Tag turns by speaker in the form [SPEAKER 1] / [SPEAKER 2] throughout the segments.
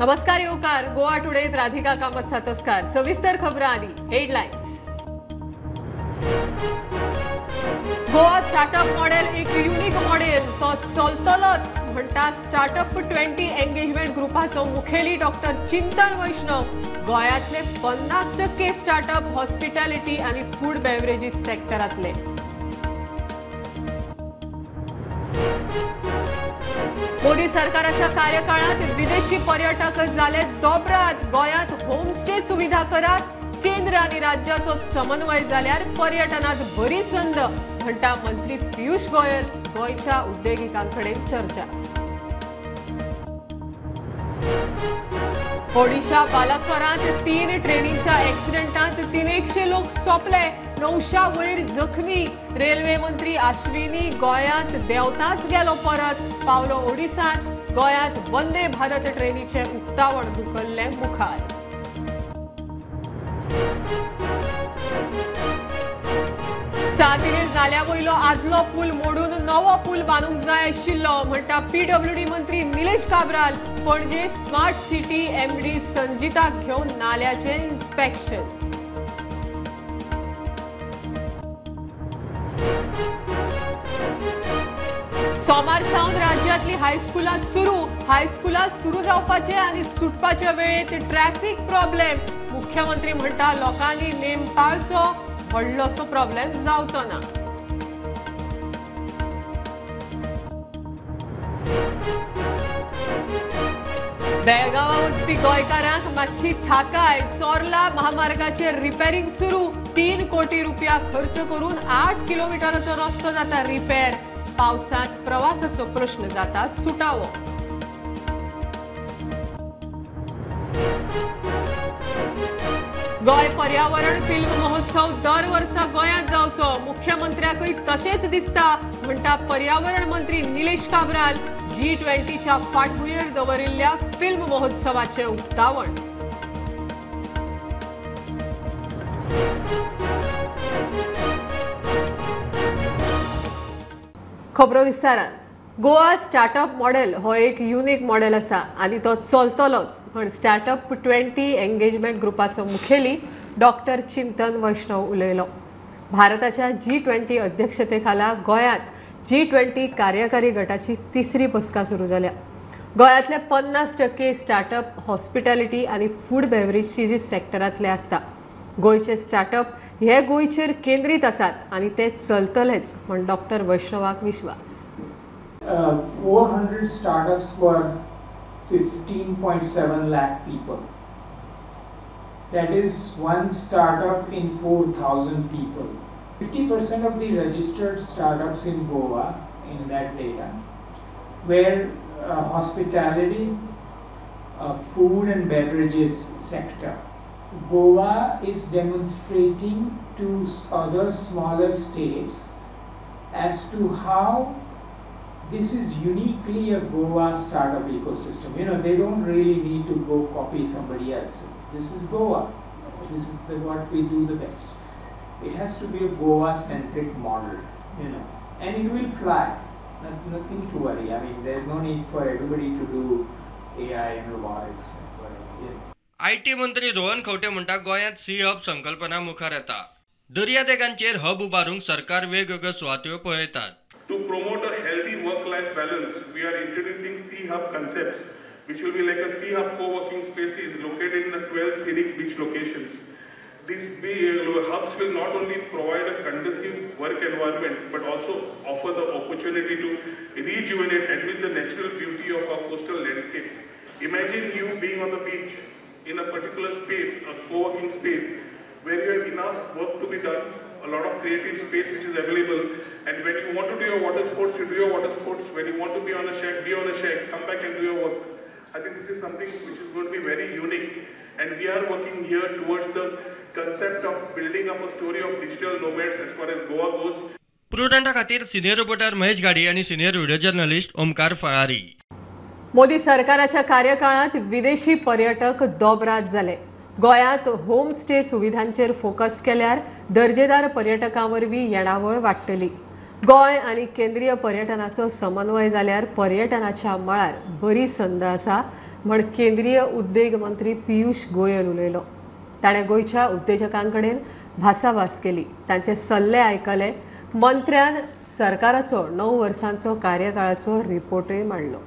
[SPEAKER 1] नमस्कार येवकार गोवा टुडेत राधिका कामत सातोस्कार। सविस्तर खबरां आनी हेडलायन्स। गोवा स्टार्टअप मॉडेल एक युनिक मॉडेल तो चलतलोच म्हणटा स्टार्टअप 20 एंगेजमेंट ग्रुपाचो मुखेली डॉक्टर चिंतन वैष्णव। गोव्यांतले 50% स्टार्टअप हॉस्पिटॅलिटी आनी फूड बेवरेजीस सेक्टरांतले। मोदी सरकाराच्या कार्यकाळात विदेशी पर्यटक जाले दोबरात। गोव्यांत होमस्टे सुविधा करात, केंद्र आनी राज्याचो समन्वय जाल्यार पर्यटनात बरी संद म्हणटा मंत्री पियुष गोयल। गोंयच्या उद्देगिकांकडेन चर्चा। ओडिशा बालासोरांत 3 ट्रेनींच्या एक्सिडेंटांत 300 लोक सोंपले, 900 वयर जखमी। रेल्वे मंत्री आश्विनी गोंयांत देंवताच गेलो परत, पावलो ओडिसांत। गोंयांत वंदे भारत ट्रेनीचें उक्तावण धुकल्लें मुखार। 7 नाल्या वयलो आदलो पूल मोडून नवो पूल बांदूंक जाय आशिल्लो म्हणटा पीडब्ल्यूडी मंत्री Nilesh Cabral. Panaji smart city MD संजिताक घेवन नाल्याचें इन्स्पेक्शन। सोमार सावन राज्यांतली हायस्कुलां सुरू। हायस्कुलां सुरू जावपाचे आनी सुटपाच्या वेळेत ट्रॅफिक प्रॉब्लेम। मुख्यमंत्री म्हणटा लोकांनी नेम पाळचो, व्हडलोसो प्रॉब्लेम जावचो ना। बेळगांवां वचपी गोंयकारांक मातशी थाकाय। चोर्ला महामार्गाचेर रिपेरींग सुरू। 3 कोटी रुपया खर्च करून 8 किलोमिटराचो रस्तो जाता रिपेर। पावसांत प्रवासाचो प्रश्न जाता सुटावो। गोंय पर्यावरण फिल्म महोत्सव दर वर्सा गोंयांत जावचो, मुख्यमंत्र्याकूय तशेंच दिसता म्हणटा पर्यावरण मंत्री निलेश काब्राल। G20च्या फाटभुंयेर दवरिल्ल्या फिल्म महोत्सवाचें उक्तावण। खबरो विस्तारान। गोवा स्टार्टअप मॉडेल हो एक युनिक मॉडेल आसा आनी तो चलतलोच म्हण स्टार्टअप 20 एंगेजमेंट ग्रुपाचो मुखेली डॉक्टर चिंतन वैष्णव उलयलो। भारताच्या G20 अध्यक्षतेखाला गोंयांत G20 कार्यकारी गटाची तिसरी बसका सुरू जाल्या। गोंयांतले 50% स्टार्टअप हॉस्पिटॅलिटी आनी फूड बेवरेजीस सेक्टरांतले आसता। गोंयचे स्टार्टअप हे गोंयचेर केंद्रीत आसात आनी ते चलतलेच म्हण doctor वैष्णवाक Vishwas.
[SPEAKER 2] 400 startups for 15.7 lakh people. That is one startup in 4,000 people. 50% of the registered startups in Goa in that data were hospitality, food and beverages sector. Goa is demonstrating to other smaller states as to how this is uniquely a Goa startup ecosystem. You know, they don't really need to go copy somebody else. This is Goa. This is what we do the best. It has to be a Goa-centric model, you know, and it will fly. Nothing to worry. I mean, there's no need for everybody to do AI and robotics and whatever. You know.
[SPEAKER 3] IT मंत्री रोहन खंवटे म्हणटा गोंयांत C hub संकल्पना मुखार येता। दर्यादेगांचेर hub उबारूंक सरकार वेगवेगळ्यो सुवात्यो पळयतात।
[SPEAKER 4] To promote a healthy work-life balance, we are introducing C-Hub concepts, which will be like a C-Hub co-working spaces located in the 12 scenic beach locations. These hubs will not only provide a conducive work environment, but also offer the opportunity to rejuvenate amidst the natural beauty of our coastal landscape. Imagine you being on the beach in a particular space, a co-working space, where you have enough work to be done, a lot of creative space which is available, and when you want to do your water sports, you do your water sports. When you want to be on a shack, be on a shack, come back and do your work. I think this is something which is going to be very unique, and we are working here towards the concept of building up a story of digital nomads as far as Goa goes.
[SPEAKER 3] प्रुडंटा खातीर senior reporter Mahesh गाडी आणि senior video journalist Omkar Falari.
[SPEAKER 1] Modi सरकाराच्या कार्यकाळात विदेशी पर्यटक दोबरात जाले। गोंयांत homestay सुविधांचेर focus केल्यार दर्जेदार पर्यटकां वरवीं येणावळ वाडटली। गोंय आनी केंद्रीय पर्यटनाचो समन्वय जाल्यार पर्यटनाच्या मळार बरी संद आसा म्हण केंद्रीय उद्देग मंत्री पियूष गोयल उलयलो. ताणें गोंयच्या उद्देजकां कडेन भासाभास केली, तांचे सल्ले आयकले. मंत्र्यान सरकाराचो 9 वर्सांचो कार्यकाळाचो रिपोर्टूय मांडलो.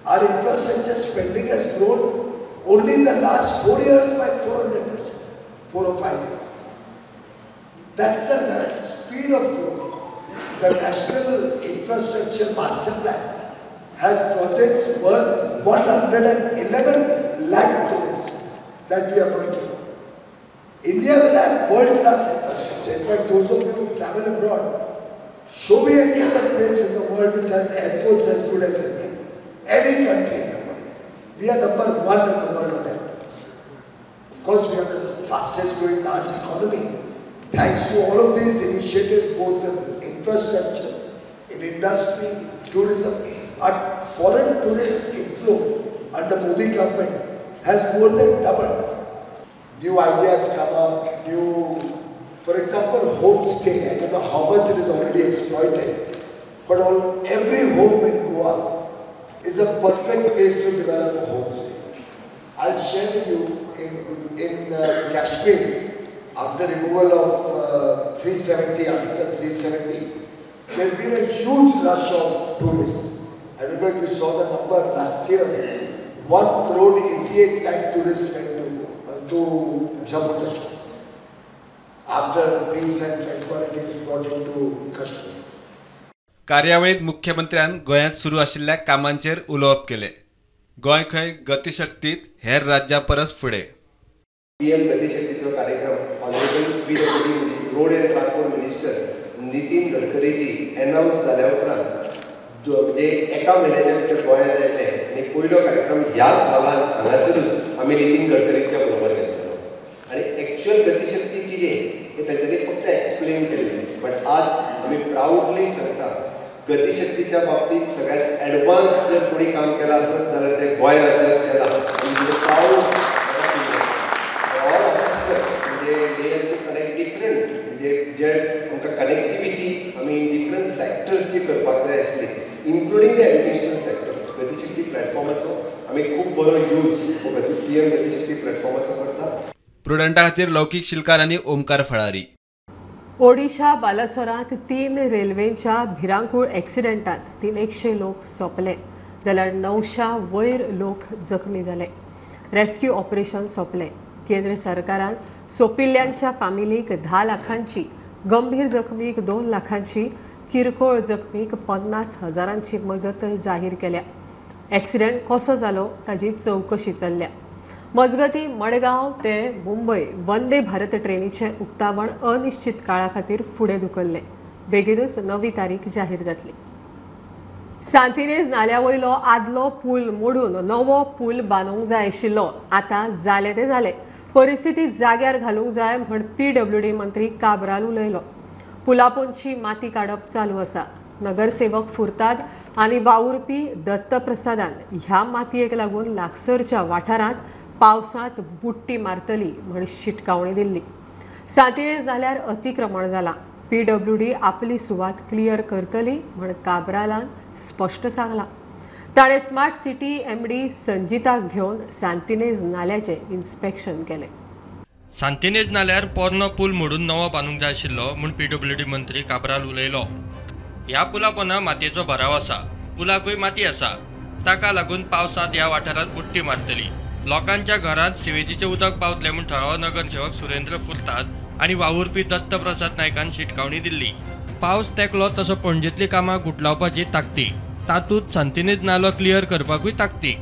[SPEAKER 5] Our infrastructure spending has grown only in the last 4 years by 400%, 4 or 5 years. That's the speed of growth. The National Infrastructure Master Plan has projects worth 111 lakh crores that we are working on. India will have world-class infrastructure. In fact, those of you who travel abroad, show me any other place in the world which has airports as good as India. Any country in the world. We are number 1 in the world on airports. Of course, we are the fastest growing large economy. Thanks to all of these initiatives, both in infrastructure, in industry, tourism, our foreign tourist inflow under Modi government has more than doubled. New ideas come up, new, for example, homestay. I don't know how much it is already exploited, but every home in Goa is a perfect place to develop a homestay. I'll share with you in Kashmir, after removal of 370, Article 370, there's been a huge rush of tourists. I don't know if you saw the number last year, 1.88 crore tourists went to Jammu Kashmir after peace and tranquility is brought into Kashmir.
[SPEAKER 6] कार्यावळीत मुख्यमंत्र्यान गोंयांत सुरू आशिल्ल्या कामांचेर उलोवप केलें. गोंय खंय गतिशक्तीत हेर राज्यां परस फुडें.
[SPEAKER 7] पीएम गतिशक्तीचो कार्यक्रम honourable PWD road and transport minister Nitin गडकरीजी announce जाल्या उपरांत म्हणजे एका म्हयन्याच्या भितर गोंयांत आयले आनी पयलो कार्यक्रम ह्याच हॉलान हांगासरूच आमी नितीन गडकरीच्या बरोबर घेतलेलो आनी एक्च्युअल गतिशक्ती कितें हें तांच्यांनी फक्त एक्सप्लेन केल्लें. बट आज आमी प्रावडली सांगता गतिशक्तीच्या बाबतींत सगळ्यात एडवान्स जर कोणी काम केलां आसत जाल्यार तें गोंय राज्यांत केलां. आनी प्रावड ऑल ऑफिसर्स म्हणजे they have to connect different म्हणजे जे आमकां कनेक्टिविटी आमी डिफरंट सॅक्टर्स जी करपाक जाय आशिल्ली including the educational sector. Gatishakti प्लॅटफॉर्माचो आमी खूब बरो यूज पीएम गतिशक्ती प्लॅटफॉर्माचो करता.
[SPEAKER 6] प्रुडंटा खातीर लौकीक शिलकार आनी ओमकार फळारी.
[SPEAKER 1] ओडिशा बालासोरांत 3 रेल्वेंच्या भिरांकूळ एक्सिडेंटात 300 लोक सोंपले जाल्यार 900 वयर लोक जखमी जाले. रेस्क्यू ऑपरेशन सोंपलें. केंद्र सरकारान सोंपिल्ल्यांच्या फामिलीक 10 लाखांची, गंभीर जखमीक 2 लाखांची, किरकोळ जखमीक 50,000 मजत जाहीर केल्या. एक्सिडेंट कसो जालो ताजी चवकशी चल्ल्या. मजगती मडगांव ते मुंबय वंदे भारत ट्रेनीचें उक्तावण अनिश्चित काळा खातीर फुडें धुकल्लें. बेगीनूच नवी तारीख जाहीर जातली. सांतिनेज नाल्या वयलो आदलो पूल मोडून नवो पूल बांदूंक जाय आशिल्लो. आतां जालें तें जालें. परिस्थिती जाग्यार घालूंक जाय म्हण पीडब्ल्यूडी मंत्री काब्राल उलयलो. पुलापोंची माती काडप चालू आसा. नगरसेवक फुर्ताद आनी वावुरपी दत्तप्रसादान ह्या मातयेक लागून लागसरच्या वाठारांत पावसांत बुट्टी मारतली म्हण शिटकावणी दिल्ली. सांतिनेज नाल्यार अतिक्रमण जालां. पीडब्ल्यूडी आपली सुवात क्लियर करतली म्हण काब्रालान स्पश्ट सांगलां. ताणें स्मार्ट सिटी एमडी संजिताक घेवन सांतिनेज नाल्याचें इन्स्पेक्शन केलें.
[SPEAKER 3] सांतिनेज नाल्यार पोरनो पूल मोडून नवो बांदूंक जाय आशिल्लो म्हूण पीडब्ल्यूडी मंत्री काब्राल उलयलो. ह्या पुला पोंदा मातयेचो भराव आसा, पुलाकूय माती आसा, ताका लागून पावसांत ह्या वाठारांत बुट्टी मारतली. लोकांच्या घरांत सिवेजीचें उदक पावतलें म्हूण थळावो नगरसेवक सुरेंद्र फुर्ताद आनी वावुरपी दत्तप्रसाद नायकान शिटकावणी दिल्ली. पावस तेंकलो तसो पणजेंतलीं कामां गुटलावपाची ताकतीक, तातूंत सांतिनेज नालो क्लियर करपाकूय ताकतीक.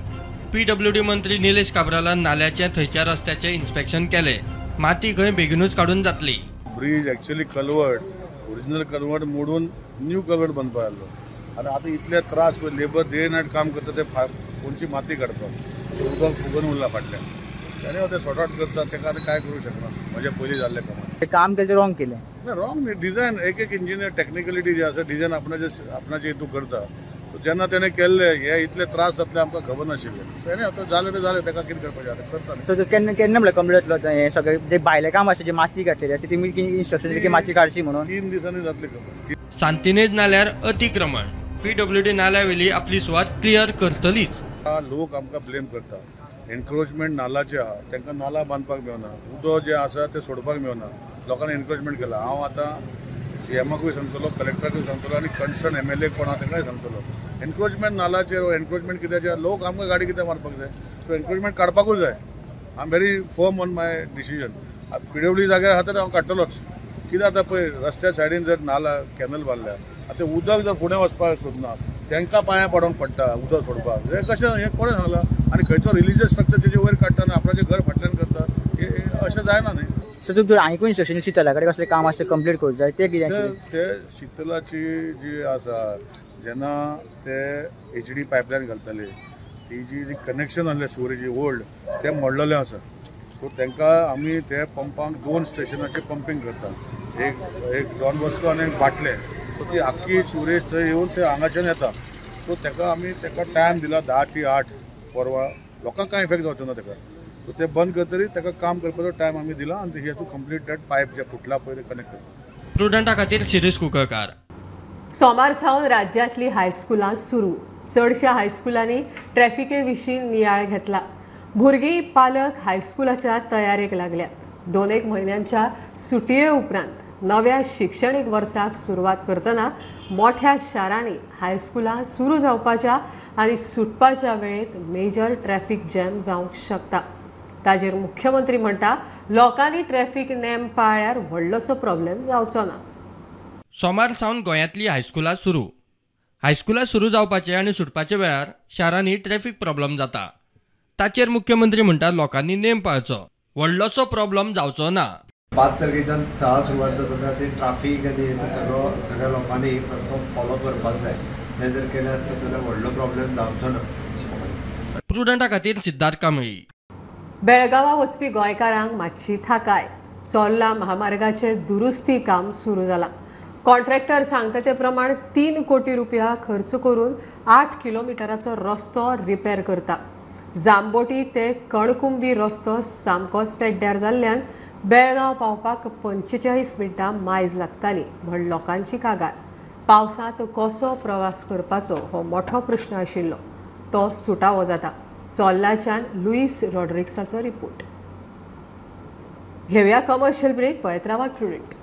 [SPEAKER 3] पीडब्ल्यूडी मंत्री निलेश काब्रालान नाल्याचें थंयच्या रस्त्याचें इन्स्पेक्शन केलें. माती खंय बेगीनूच काडून जातली.
[SPEAKER 8] Bridge actually culvert, original culvert मोडून न्यू कलवर्ट बांदपा जाल्लो आनी आतां इतले त्रास लेबर डे नायट काम करता ते कोणची माती काडपाक उदक फुगून उरला फाटल्यान. आनी ते सॉर्ट आउट करता ताका आतां कांय करूं शकना. म्हज्या पयलीं जाल्लें काम
[SPEAKER 9] काम केलें रॉंग केलें
[SPEAKER 8] ना, रॉंग न्ही. डिझायन एक एक इंजिनियर टॅक्निकलिटी जी आसा डिझायन आपणाचे हितू करता. जेन्ना तेणें केल्ले हे इतले त्रास जातले आमकां खबर नाशिल्लें. तेणें आतां जालें तें जालें, ताका कितें करपाचें आतां करता.
[SPEAKER 9] सो केन्ना केन्ना म्हणल्यार कंप्लीट जातलो हें सगळें? जें भायलें काम आसा, जी माती काडटली आसा, ती इन्स्ट्रक्शन दिली की माती काडची म्हणून
[SPEAKER 8] 3 दिसांनी जातली खबर.
[SPEAKER 3] सांतिनेज नाल्यार अतिक्रमण पीडब्ल्यूडी नाल्यावेली आपली सुवात क्लियर करतलीच.
[SPEAKER 8] लोक आमकां ब्लेम करता, एनक्रोचमेंट नालाचे आहा, तांकां नाला बांदपाक मेळना, उदक जें आसा तें सोडपाक मेळना, लोकांनी एनक्रोचमेंट केलां. हांव आतां सीएमाकूय सांगतलो, कलेक्टराकूय सांगतलो आनी कन्सर्न एमएलए कोण आहा तांकांय सांगतलो, एनक्रोचमेंट नालाचेर एनक्रोचमेंट कित्याचेर लोक आमकां गाडी कित्याक मारपाक जाय, सो एनक्रोचमेंट काडपाकूच जाय. I am very firm on my decision. PWD जाग्यार आहा तर हांव काडटलोच. कितें आतां पळय रस्त्या सायडीन जर नाला कॅनल बांदल्या आतां उदक जर फुडें वचपाक सोदना तांकां पांयां पडोंक पडटा उदक सोडपाक. हें कशें, हें कोणें सांगलां? आनी खंयचो रिलीजियस स्ट्रक्चर तेजे वयर काडटा आनी आपणाचें घर फाटल्यान करता, हें अशें जायना न्ही.
[SPEAKER 9] सो तुका आनी इन्स्ट्रक्शन शितला कडेन कसलें काम आसा कंप्लीट करूंक जाय तें कितें?
[SPEAKER 8] ते शितलाची जी आसा जेन्ना ते एचडी पायपलायन घालताले ती जी कनेक्शन आहलें सिवरेजी ओल्ड तें मोडलेलें आसा. सो तांकां आमी ते पंपांक 2 स्टेशनाचेर पंपींग करता, एक डॉन बॉस्को आनी एक बाटले. सो ती आख्खी सिवरेज थंय येवन ते हांगाच्यान येता. सो ताका आमी ताका टायम दिला 10 ते 8 परवा, लोकांक कांय इफेक्ट जावचो ना ताका. सो ते बंद करतरी ताका काम करपाचो टायम आमी दिला आनी he has to complete that pipe जे फुटला पळय ते कनेक्ट करता.
[SPEAKER 3] प्रुडंटा खातीर शिरीष कुंकळकार.
[SPEAKER 1] सोमार सावन राज्यांतली हायस्कुलां सुरू. चडश्या हायस्कुलांनी ट्रॅफिके विशीं नियाळ घेतला. भुरगीं पालक हायस्कुलाच्या तयारेक लागल्यात. 2-1 म्हयन्यांच्या सुटये उपरांत नव्या शिक्षणीक वर्साक सुरवात करतना मोठ्या शारांनी हायस्कुलां सुरू जावपाच्या आनी सुटपाच्या वेळेत मेजर ट्रॅफिक जॅम जावंक शकता. ताजेर मुख्यमंत्री म्हणटा लोकांनी ट्रॅफिक नेम पाळ्ळ्यार व्हडलोसो प्रॉब्लेम जावचो ना.
[SPEAKER 3] सोमार सावन गोंयांतली हायस्कुलां सुरू. हायस्कुलां सुरू जावपाचे आनी सुटपाच्या वेळार शारांनी ट्रॅफिक प्रॉब्लम जाता. ताचेर मुख्यमंत्री म्हणटा लोकांनी नेम पाळचो, व्हडलोसो प्रॉब्लम जावचो ना.
[SPEAKER 7] 5 तारखेच्यान शाळा सुरवात जाता ते ट्राफीक आनी सगळो सगळ्या लोकांनी मातसो फॉलो करपाक जाय. तें जर केलें आसत जाल्यार व्हडलो प्रॉब्लेम जावचो ना अशें म्हाका दिसता.
[SPEAKER 3] प्रुडंटा खातीर सिद्धार्थ कांबळी.
[SPEAKER 1] बेळगांवा वचपी गोंयकारांक मातशी थाकाय. चोर्ला महामार्गाचें दुरुस्ती काम सुरू जालां. कॉन्ट्रॅक्टर सांगता ते प्रमाण 3 कोटी रुपया खर्च करून 8 किलोमिटराचो रस्तो रिपेर करता. जांबोटी ते कणकुंबी रस्तो सामकोच पेड्ड्यार जाल्ल्यान बेळगांव पावपाक 45 मिनटां मायज लागताली म्हण लोकांची कागाळ. पावसांत कसो प्रवास करपाचो हो मोठो प्रश्न आशिल्लो, तो सुटावो जाता. चोर्लाच्यान लुईस रॉड्रिक्साचो रिपोर्ट. घेवया कमर्शियल ब्रेक, पळयत रावात Prudent.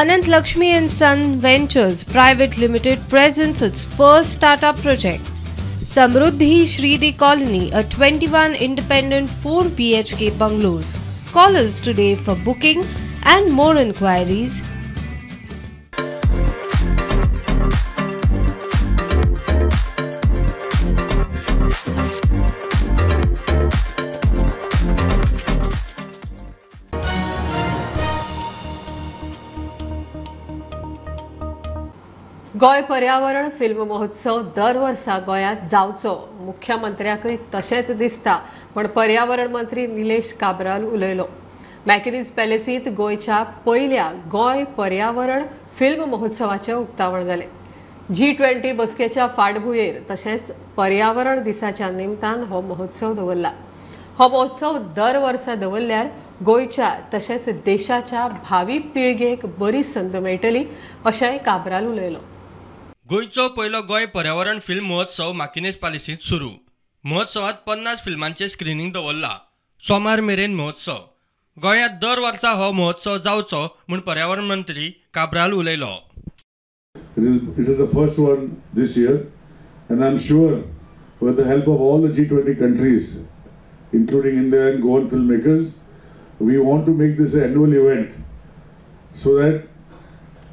[SPEAKER 10] Anant Lakshmi and Son Ventures Private Limited presents its first startup project, Samruddhi Shridi Colony, a 21 independent 4 BHK bungalows. Call us today for booking and more inquiries.
[SPEAKER 1] Goa पर्यावरण film महोत्सव दर वर्सा गोंयांत जावचो, मुख्यमंत्र्याकय तशेंच दिसता म्हण पर्यावरण मंत्री निलेश काब्राल उलयलो. मॅकिनीज पॅलेसींत गोंयच्या पयल्या गोंय पर्यावरण फिल्म महोत्सवाचें उक्तावण जालें. G20 बसकेच्या फाटभुंयेर तशेंच पर्यावरण दिसाच्या निमतान हो महोत्सव दवरला. हो महोत्सव दर वर्सा दवरल्यार गोंयच्या तशेंच देशाच्या भावी पिळगेक बरी संद मेळटली अशेंय काब्राल उलयलो.
[SPEAKER 3] गोंयचो पयलो गोंय पर्यावरण फिल्म महोत्सव माकिनेज पॅलेसींत सुरू. महोत्सवात 50 फिल्मांचें स्क्रिनींग दवरलां. सोमार मेरेन महोत्सव. गोंयांत दर वर्सा हो महोत्सव जावचो म्हूण पर्यावरण मंत्री काब्राल उलयलो.
[SPEAKER 8] It is the first one this year, and I'm sure with the help of all the G20 countries, including India and Goan filmmakers, we want to make this an annual event so that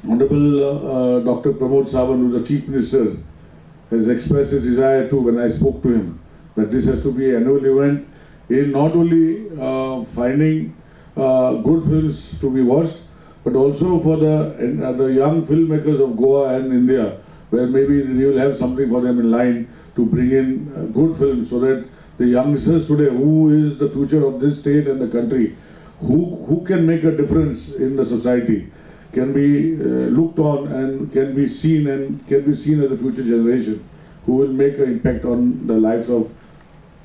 [SPEAKER 8] Honorable Dr. Pramod Sawant, who is the Chief Minister, has expressed his desire too when I spoke to him that this has to be an annual event in not only finding good films to be watched, but also for the young filmmakers of Goa and India, where maybe we will have something for them in line to bring in good films so that the youngsters today, who is the future of this state and the country, who can make a difference in the society, can be looked on and can be seen and can be seen as a future generation who will make an impact on the lives of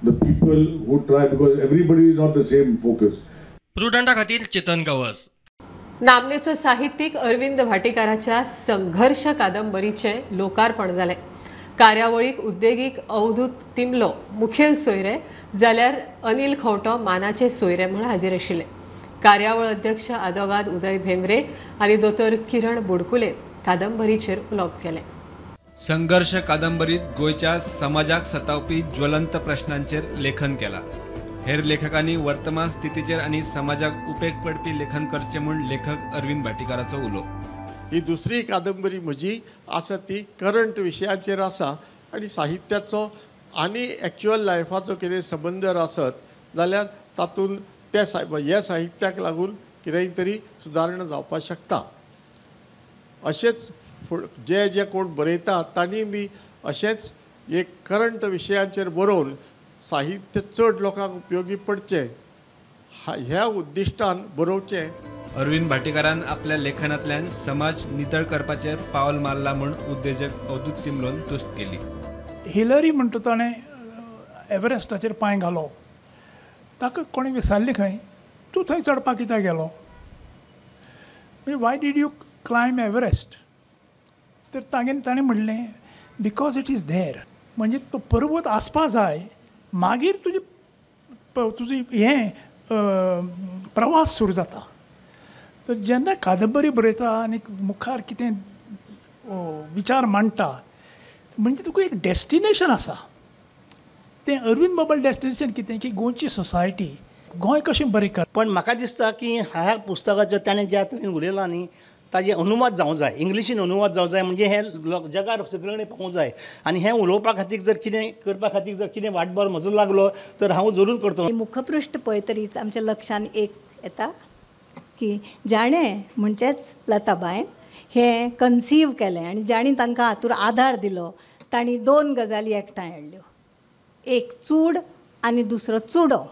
[SPEAKER 8] the people who try, because everybody is not the same focus.
[SPEAKER 3] प्रुडंटा खातीर चेतन गवस.
[SPEAKER 1] नामनेचो साहित्यिक अरविंद भाटीकाराच्या संघर्ष कादंबरीचें लोकार्पण जालें. कार्यावळीक उद्देगीक अवधूत तिमलो मुखेल सोयरे जाल्यार अनिल खंवटो मानाचे सोयरे म्हूण हाजीर आशिल्ले. कार्यावळ अध्यक्ष आदोगाद उदय भेंब्रे आनी दोतोर किरण बुडकुले कादंबरीचेर उलोवप केलें.
[SPEAKER 6] संघर्ष कादंबरीत गोंयच्या समाजाक सतावपी ज्वलंत प्रश्नांचेर लेखन केलां. हेर लेखकांनी वर्तमान स्थितीचेर आनी समाजाक उपेग पडपी लेखन करचें म्हूण लेखक अरविंद भाटीकाराचो उलो.
[SPEAKER 11] ही दुसरी कादंबरी म्हजी आसा ती करंट विशयाचेर आसा आनी साहित्याचो आनी एक्चुअल लायफाचो कितें संबंद जर आसत जाल्यार तातूंत त्या ह्या साहित्याक लागून कितेंय तरी सुदारणा जावपाक शकता. अशेंच जे जे कोण बरयता तांणी बी अशेंच एक करंट विशयांचेर बरोवन साहित्य चड लोकांक उपयोगी पडचें ह्या उद्दिश्टान बरोवचें.
[SPEAKER 6] अरविंद भाटीकारान आपल्या लेखनांतल्यान समाज नितळ करपाचेर पावल मारला म्हूण उद्देजक अवधूत तिमलोन तुस्त केली.
[SPEAKER 12] हिलरी म्हणटा ताणें एव्हरेस्टाचेर पांय घालो, ताका कोणें विचारलें खंय तूं थंय चडपाक कित्याक गेलो, म्हणजे why did you climb Everest, तर ताणें म्हणलें because it is there. म्हणजे तो पर्वत आसपा जाय, मागीर तुजी तुजी हें प्रवास सुरू जाता. तर जेन्ना कादंबरी बरयता आनी मुखार कितें विचार मांडटा म्हणजे तुका एक डेस्टिनेशन आसा. तें अरविंद बाबालें डेस्टिनेशन कितें की गोंयची सोसायटी, गोंय कशें बरें कर.
[SPEAKER 13] पण म्हाका दिसता की ह्या पुस्तकाचेर ताणें ज्या तरेन उलयलां न्ही ताजे अनुवाद जावंक जाय, इंग्लिशीन अनुवाद जावंक जाय, म्हणजे हें जगार सगळे कडेन पावूंक जाय. आनी हें उलोवपा खातीर जर कितें करपा खातीर जर कितें वाटभार म्हजो लागलो तर हांव जरूर करतलो.
[SPEAKER 14] मुखपृष्ठ पळयतरीच आमच्या लक्षान एक येता की जाणें म्हणचेच लताबायन हें कन्सीव केलें आनी जाणी तांकां हातूर आधार दिलो तांणी दोन गजाली एकठांय हाडल्यो, एक चूड आनी दुसरो चुडो.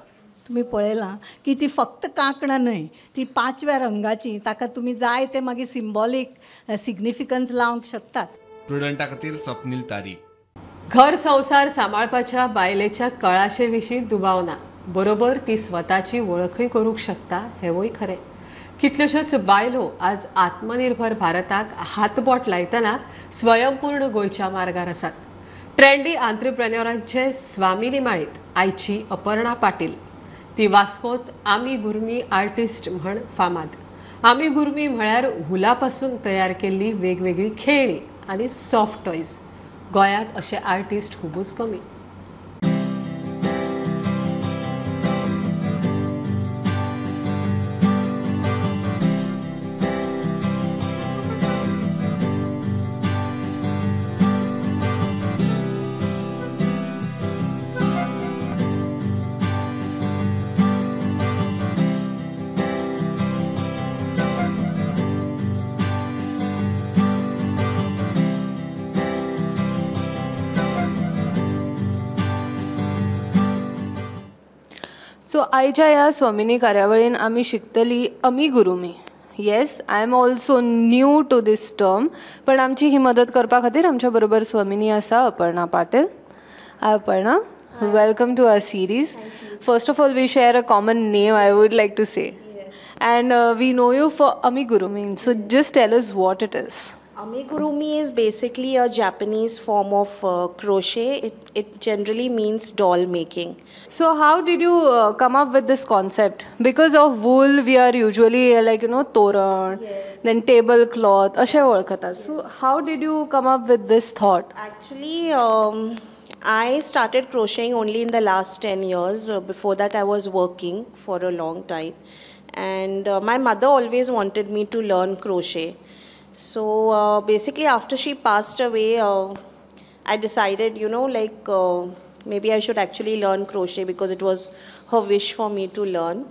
[SPEAKER 14] तुमी पळयलां की ती फक्त कांकणां न्हय, ती पांचव्या रंगाची, ताका तुमी जाय ते मागीर सिंबॉलीक सिग्निफिकन्स लावंक शकतात.
[SPEAKER 6] प्रुडंटा खातीर स्वप्नील तारी.
[SPEAKER 1] घर संवसार सांबाळपाच्या बायलेच्या कळाशे विशीं दुबाव ना, बरोबर ती स्वताची वळखूय करूंक शकता हेंवूय खरें. कितल्योश्योच बायलो आज आत्मनिर्भर भारताक हातबोट लायतना स्वयंपूर्ण गोंयच्या मार्गार आसात. ट्रेंडी आंत्रप्रेन्योरांचे स्वामिनी माळीत आयची अपर्णा पाटील. ती वास्कोत आमी गुरमी आर्टिस्ट म्हण फामाद. आमी गुरमी म्हळ्यार हुलापासून तयार केल्ली वेगवेगळी खेळणी आनी सॉफ्ट टॉयज. गोंयांत अशे आर्टिस्ट खुबूच कमी.
[SPEAKER 10] सो आयच्या ह्या स्वामिनी कार्यावळीन आमी शिकतली amigurumi. Yes, I am also new to this term, पण आमची ही मदत करपा खातीर आमच्या बरोबर स्वामिनी आसा Aparna Patil. Hi Aparna, welcome to our series. First of all we share a common name, I would like to say, and we know you for amigurumi. So just tell us what it is.
[SPEAKER 15] Amigurumi is basically a Japanese form of crochet. It generally means doll making.
[SPEAKER 10] So how did you come up with this concept? Because of wool, we are usually like, you know, toran, yes, then tablecloth, ashe olkhata. Yes. So how did you come up with this thought?
[SPEAKER 15] Actually, I started crocheting only in the last 10 years. Before that, I was working for a long time. And my mother always wanted me to learn crochet. So basically after she passed away, I decided, you know, like maybe I should actually learn crochet because it was her wish for me to learn.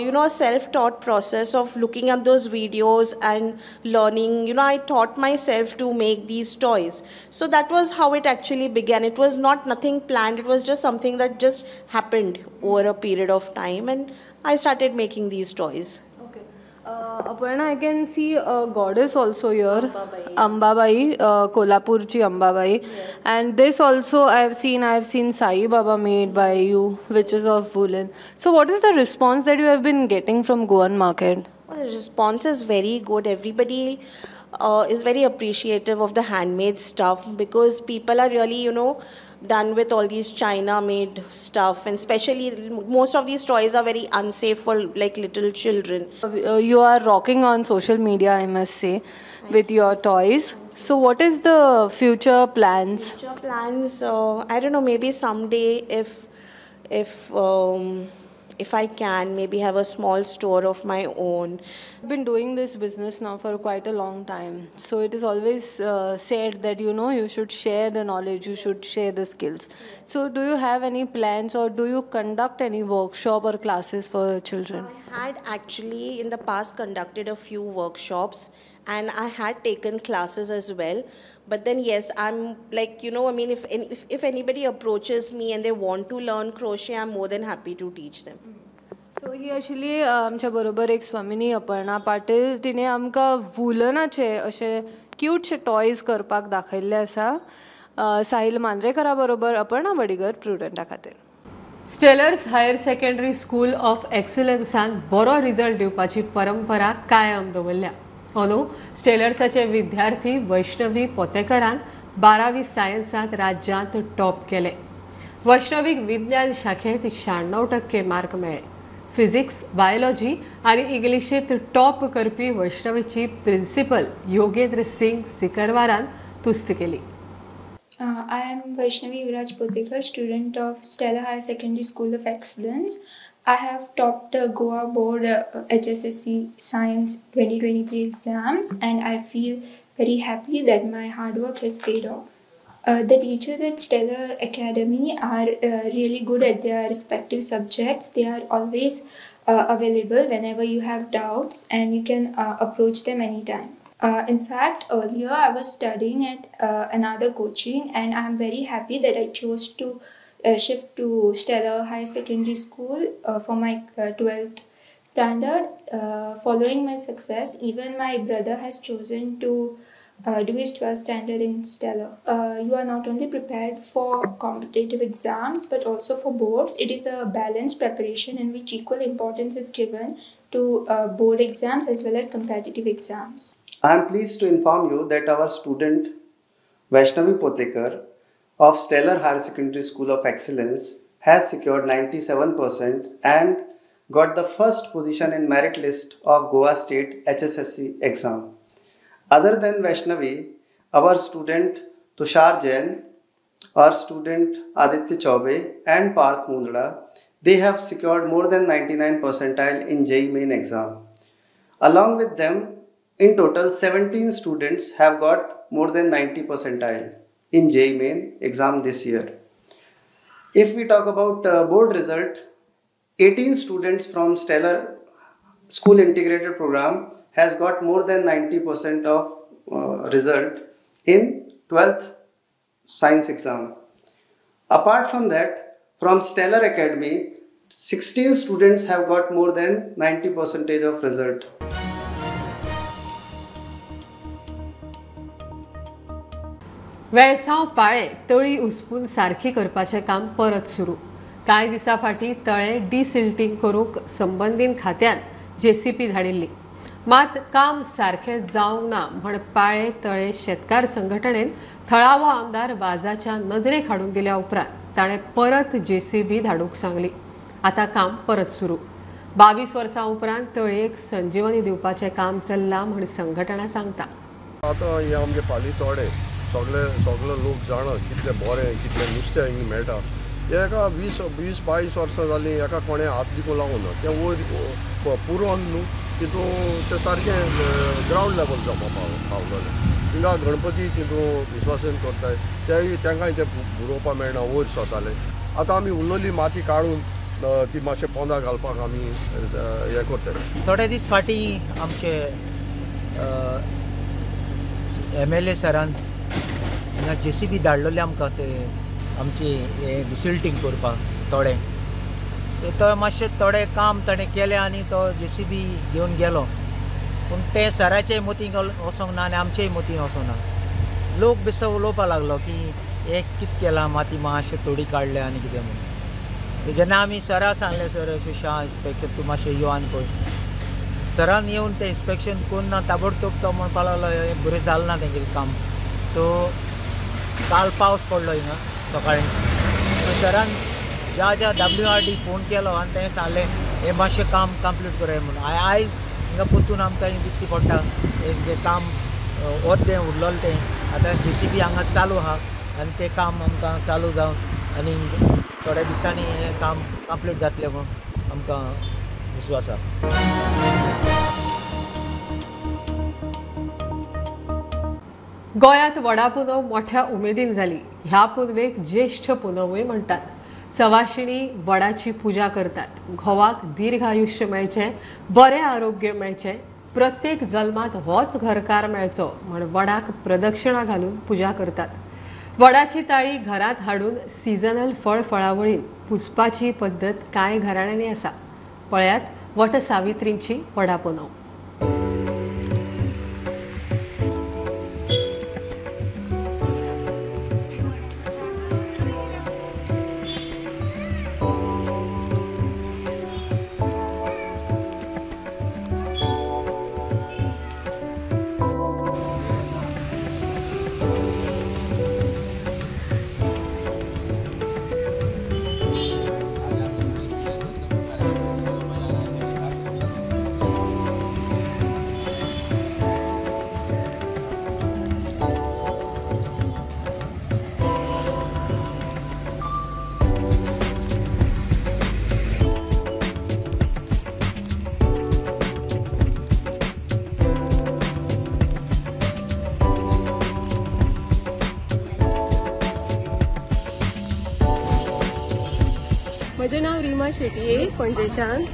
[SPEAKER 15] You know, a self-taught process of looking at those videos and learning. You know, I taught myself to make these toys. So that was how it actually began. It was not nothing planned. It was just something that just happened over a period of time, and I started making these toys.
[SPEAKER 10] Okay. Aparna, I can see a goddess also here, Ambabai, Kolhapurchi Ambabai.
[SPEAKER 15] Yes.
[SPEAKER 10] And this also I have seen Sai Baba made by you, which is of woolen. So what is the response that you have been getting from Goan market?
[SPEAKER 15] Well, the response is very good. Everybody is very appreciative of the handmade stuff, because people are really, you know, done with all these China-made stuff, and especially most of these toys are very unsafe for like little children.
[SPEAKER 10] You are rocking on social media, I must say, with your toys. So what is the future plans?
[SPEAKER 15] Future plans, I don't know, maybe someday if I can, maybe have a small store of my own.
[SPEAKER 10] I've been doing this business now for quite a long time. So it is always said that, you know, you should share the knowledge, you should share the skills. So do you have any plans, or do you conduct any workshop or classes for children?
[SPEAKER 15] I had actually in the past conducted a few workshops, and I had taken classes as well. But then yes, I'm like, you know, I mean, if anybody approaches me and they want to learn crochet, I'm more than happy to teach them.
[SPEAKER 10] So ही आशिल्ली आमच्या बरोबर एक स्वामिनी अपर्णा पाटील. तिणे आमकां वुलनाचे अशे क्यूटशे toys करपाक दाखयल्ले आसा. साहिल मांद्रेकरा बरोबर अपर्णा बडिगर, प्रुडंटा खातीर.
[SPEAKER 1] Stellars higher secondary school of एक्सलन्सान बरो रिजल्ट दिवपाची परंपरा कायम दवरल्या. अंदू स्टेलर्साचे विद्यार्थी वैष्णवी पोतेकरान 12वी सायन्सांत राज्यांत टॉप केले. वैष्णवीक विज्ञान शाखेंत 96% मार्क मेळ्ळे. फिजिक्स, बायोलॉजी आनी इंग्लिशींत टॉप करपी वैष्णवीची प्रिन्सिपल योगेंद्र सिंग सिकरवारान तुस्त केली.
[SPEAKER 16] I am Vaishnavi Yuvraj Potekar, student of Stellar Higher Secondary School of Excellence. I have topped Goa Board HSSC Science 2023 exams, and I feel very happy that my hard work has paid off. The teachers at Stellar Academy are really good at their respective subjects. They are always available whenever you have doubts, and you can approach them anytime. In fact, earlier I was studying at another coaching, and I am very happy that I chose to shift to Stellar Higher Secondary School for my 12th standard. Following my success, even my brother has chosen to do his 12th standard in Stellar. You are not only prepared for competitive exams but also for boards. It is a balanced preparation in which equal importance is given to board exams as well as competitive exams.
[SPEAKER 17] I am pleased to inform you that our student Vaishnavi Potekar of Stellar Higher Secondary School of Excellence has secured 97% and got the first position in merit list of Goa State HSSC exam. Other than Vaishnavi, our student Tushar Jain, our student Aditya Chaube and Parth Mundra, they have secured more than 99 percentile in JEE Main exam. Along with them, in total 17 students have got more than 90 percentile in JEE Main exam this year. If we talk about board result, 18 students from Stellar School Integrated Program has got more than 90% of result in 12th science exam. Apart from that, from Stellar Academy, 16 students have got more than 90% of result.
[SPEAKER 1] Velsao Pale तळी उसपून सारखी करपाचें काम परत सुरू. कांय दिसां फाटीं तळे डिसिल्टींग करूंक संबंदीत खात्यान जेसीपी धाडिल्ली, मात काम सारखें जावंक ना म्हण पाळे तळे शेतकार संघटणेन थळावो आमदार वाजाच्या नजरेक हाडून दिल्या उपरांत ताणें परत जेसीबी धाडूंक सांगली. आतां काम परत सुरू. 22 वर्सां उपरांत तळयेक संजीवनी दिवपाचें काम चल्लां म्हण संघटणा सांगता.
[SPEAKER 18] आतां हे आमगे पाली तोडे सगळे सगळे लोक जाणा कितले बरें कितलें नुस्तें हिंगा मेळटा. एका 20-22 वर्सां जालीं एका कोणें हात दिकून लागूना ना, तें वयर पुरोन न्हू तितून तें सारकें ग्रावंड लेवल जावपा पावलेलें. थिंगा गणपती तितून विश्वासन करताय तेय तांकांय तें बुडोवपा मेळना, वयर सोताले. आतां आमी उरलेली माती काडून ती मातशें पोंदा घालपाक आमी हें करताय.
[SPEAKER 19] थोडे दीस फाटीं आमचे MLA सरान हिंगा JCB धाडलेले आमकां ते आमची हें डिसिल्टींग करपाक थोडें तो मातशें थोडें काम ताणें केलें आनी तो JCB घेवन गेलो. पूण तें सराचेय मतींक वचोंक ना आनी आमचेय मतींत वचोंक ना. लोक बेश्टो उलोवपाक लागलो की हें कितें केलां, माती मातशें थोडी काडल्या आनी कितें म्हणून. जेन्ना आमी सरा सांगलें, सर अशें शां इन्स्पेक्शन तूं मातशें यो आनी पळय. सरान येवन तें इन्स्पेक्शन करून ना ताबडतोब तो म्हणपाक लागलो हें बरें जालें ना तेंगेलें काम. सो काल पावस पडलो हिंगा सकाळीं, सो सरान ज्या ज्या WRD phone केलो आनी तेणें सांगलें हें मातशें काम कंप्लीट कराय म्हणून. आयज हिंगा परतून आमकां दिश्टी पडटा हें जें काम अर्दें उरलेलें तें आतां JCB हांगा चालू आहा आनी तें काम आमकां चालू जावन आनी थोड्या दिसांनी हें काम कंप्लीट जातलें म्हूण आमकां विस्वास आहा.
[SPEAKER 1] गोंयांत वडा पुनव मोठ्या उमेदीन जाली. ह्या पुनवेक ज्येश्ठ पुनवूय म्हणटात. सवाशिणी वडाची पुजा करतात. घोवाक दीर्घ आयुष्य मेळचें, बरें आरोग्य मेळचें, प्रत्येक जल्मांत होच घरकार मेळचो म्हण वडाक प्रदक्षिणा घालून पुजा करतात. वडाची ताळी घरांत हाडून सिजनल फळ फळावळीन पुजपाची पद्दत कांय घराण्यांनी आसा. पळयात वट सावित्रींची वडा पुनव.
[SPEAKER 20] म्हजें नांव रिमा शेटये, पणजेच्यान.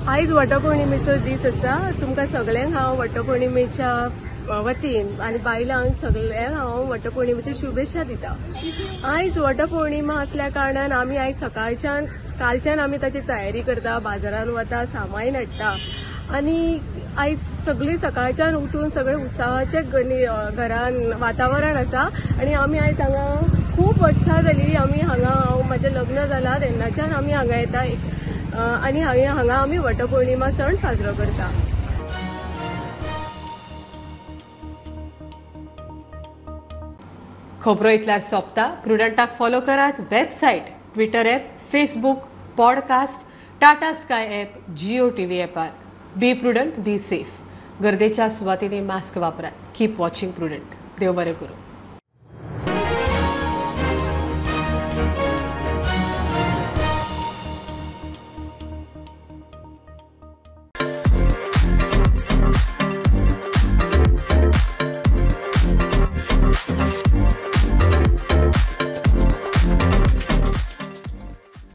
[SPEAKER 20] आयज वटपौर्णिमेचो दीस आसा. तुमकां सगळ्यांक हांव वटपौर्णिमेच्या वतीन आनी बायलांक सगळ्यांक हांव वटपौर्णिमेच्यो शुभेच्छा दिता. आयज वटपौर्णिमा आसल्या कारणान आमी आयज सकाळच्यान कालच्यान आमी ताची तयारी करता, बाजारान वता, सामान हाडटा आनी आयज सगळीं सकाळच्यान उठून सगळे उत्साहाचे घरान वातावरण आसा. आनी आमी आयज हांगा खूब वर्सां जाली आमी हांगा, हांव म्हजें लग्न जालां तेन्नाच्यान आमी हांगा येता आनी हांगा आमी वटपौर्णिमा सण साजरो करता.
[SPEAKER 1] खबरो इतल्यार सोंपता. प्रुडंटाक फॉलो करात website, Twitter app, Facebook, podcast, Tata Sky app, Jio TV ॲपार. Be prudent, be safe. गर्देच्या सुवातींनी मास्क वापरात. Keep watching Prudent. देव बरें करूं.